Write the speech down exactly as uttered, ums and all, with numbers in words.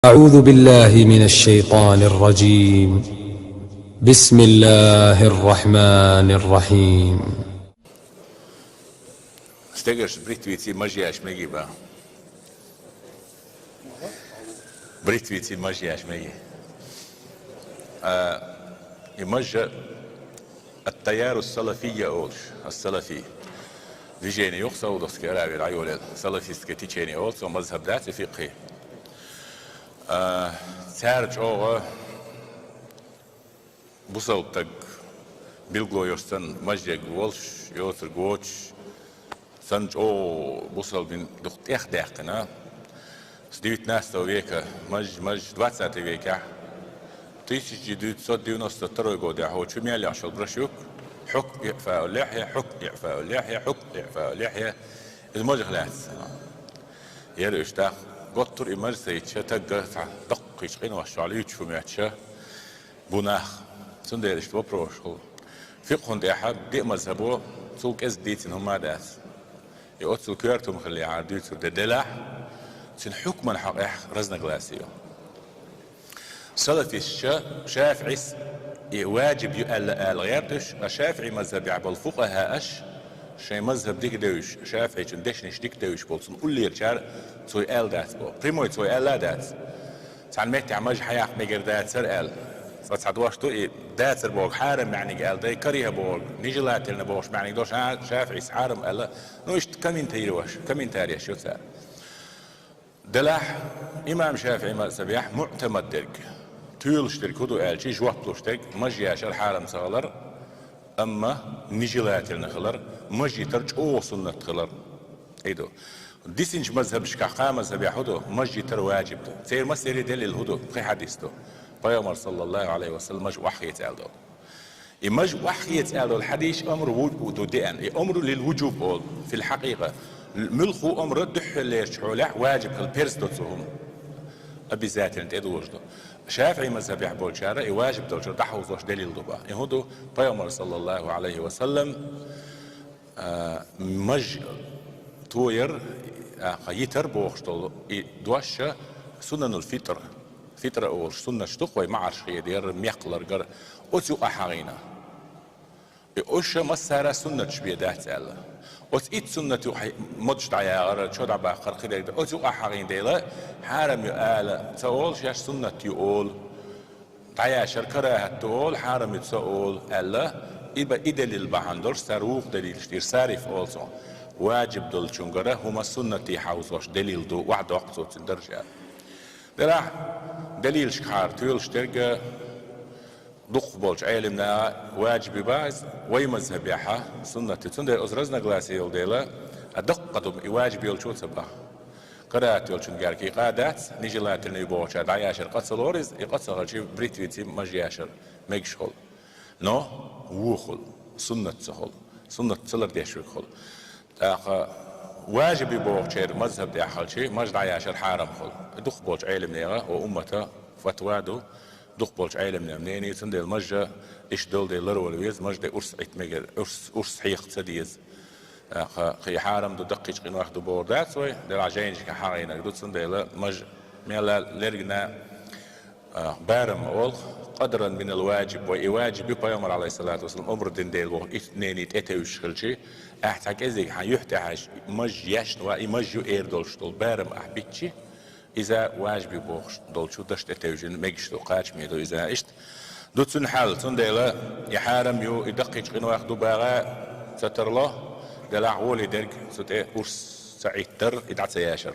أعوذ بالله من الشيطان الرجيم. بسم الله الرحمن الرحيم. Стегарш бритвици мажьяш меги ба. Бритвици мажьяш меги. А, и мажа ат-таяру салафия олш, ас-салафи. Движение юх Саудовский Аравия районе, салафистское течение олш, со мазхаб дац и фикхи. А, цар чӀоагӀа бусалба таг билгало йош санна, мажег волш, йоцург воцуш, санна чӀоагӀа бусалбин дух тӀех даьккхина. С девятнадцатого века, маж, маж, двадцатый векехь, тысяча девятьсот девяносто второй годехь, хӀо чу мел яхаш йолу браш юк, хьукм иӀфаул лихья, хьукм иӀфаул лихья, хьукм иӀфаул лихья. Иза мажах лаьцна. Яра уьш тӀаккха готтур и мажа ца йитча, тагга цхьа доккхийчу къиношчохь луьйчу хӀума йоьттича, бу нах. Цундела иштта вопросаш хуьлу. Фикъхьун тӀехь деа мазхабо цул кӀезиг дийцина хӀума а дац. И оццул коьрта хӀума хиллехьара дуьйцур де делахь, цуьнан хьукман хьокъехь разногласие ю. Салафисташа ШафиӀис и ваджиб ю аьлла ала гӀерташ, а ШафиӀи мазхабехь болу фукъахӀааш, шайн мазхаб дика девзаш, ШафиӀичун дешнаш дика девзаш болу цунна уллерачара цо и аьлла дац боху. Прямой цо аьлла а дац. Цхьана меттехь мажа хьаяккха мегар дацара аьлла. Цкъа цхьа дош ду и дацара бохург хьарам маьӀниг аьлла дай, кариха бохург, нежелательно бохуш маьӀниг долуш, а, ШафиӀис хьарам аьлла. Ну, иштта комментарий еш, комментарий еш ю цара. Делахь, имам ШафиӀи мазхабехь муӀтамад дерг, туьйлуш дерг хӀун ду аьлча, жоп луш дерг, мажа яшар хьарам ца хилар, амма нежелательно хилар, мажа йитар чӀогӀа суннат хилар. И ду. Дисинчу мазхабашкахь кхаа мазхабехь хӀун ду, мажа йитар ваджиб ду. Церан массеран делил хӀун ду, пхи хьадис ду. Пайхамар, саллаллаху Ӏалайхи ва саллам, мажа охьахеца аьлла долу. И мажа охьахеца аьлла долу хьадисаш амр ву-, ду деана. И амру лил вуджуб олу, фил хьакъикъа. Муьлхха а амр дуьххьарлерчу хьолехь ваджиб хила перз до цу хӀума. Обязательно тӀедожу ду. ШафиӀи мазхабехь болчара и ваджиб долчуьра дӀахьовзош делил ду бах. И хӀун ду, Пайхамар, саллаллаху Ӏалайхи ва саллам, а, мажа тояр, а, йитар бохуш долу и дош сунанул фитр. Фитра олуш суннаташ ду-кх вай маӀарш хедаяр, мекх ларгар, оцу юкъахь хьахийна. И уьш массара суннаташ бен дац аьлла. Оцу итт суннат юкъахь модаш дӀаягӀар, чо дӀабаккхар, кхидерг ду. Оцу юкъахь хьахийна дела, хьарам ю ала ца олу, шаьш суннат ю олу. ДӀаяшар карахӀат ду олу, хьарам ю ца олу аьлла, и ба-, и делил бахьана долуш, цара вукху делилаш тӀера сариф олу цунах. Ваджиб долчуьнгара хӀума суннате хьовзош делил ду, охьадоккху цо цуьнан даржа. Делахь, делилашкахьара туьйлуш дерг дукхахболчу Ӏеламнаха ваджиб ю бах иза, вай мазхабехь суннат ю. Цундела оцу разногласие йолу дела, а даккха ду и ваджиб йолчо ца баха. КарахӀат йолчун герга и къа дац, нежелательно ю бохучара дӀаяшар къа ца лору иза, и къа ца хилча бритвици мажа яшар мегаш хуьлу. Но вон хуьлу, суннат ца хуьлу, суннат ца лардеш верг хуьлу. ТӀаккха ваджиб ю бохучеран мазхаб тӀехь хилча, мажа дӀаяшар хьарам хуьлу. Дукхахболчу Ӏеламнехан, о, уммата фатва ду, дукхахболчу Ӏеламнехан мнение, цундела мажа иштта долу дела ларвала веза, мажа де урс Ӏитта мегар, урс, урс хьекха ца деза. ТӀаккха кхин хьарам ду, даккхийчу къинойх ду бохург дац вай, делахь жайнашкахь хьахийнарг ду, цундела мажа мелла лергна, а, барам олу, къадран минал ваджиб, вай и ваджиб ю, Пайхамар, Ӏалайхиссалату вассалам, амр дина дела боху, итт мнение тӀетевжаш хилча, ахь цхьа кӀезиг хьан юьхь тӀехь мажа ешна ван, и мажа ю эр долуш долу барам ахь бича, иза ваджиб ю бохуш долчу дашна тӀетевжина мегаш ду, кхачаме ду иза иштта. Ду цуьнан хьал, цундела и хьарам ю, и даккхийчу къинойх ду баха ца тарло, делахь гӀоле дерг цу тӀе урс ца Ӏиттар, и дӀа ца яшар.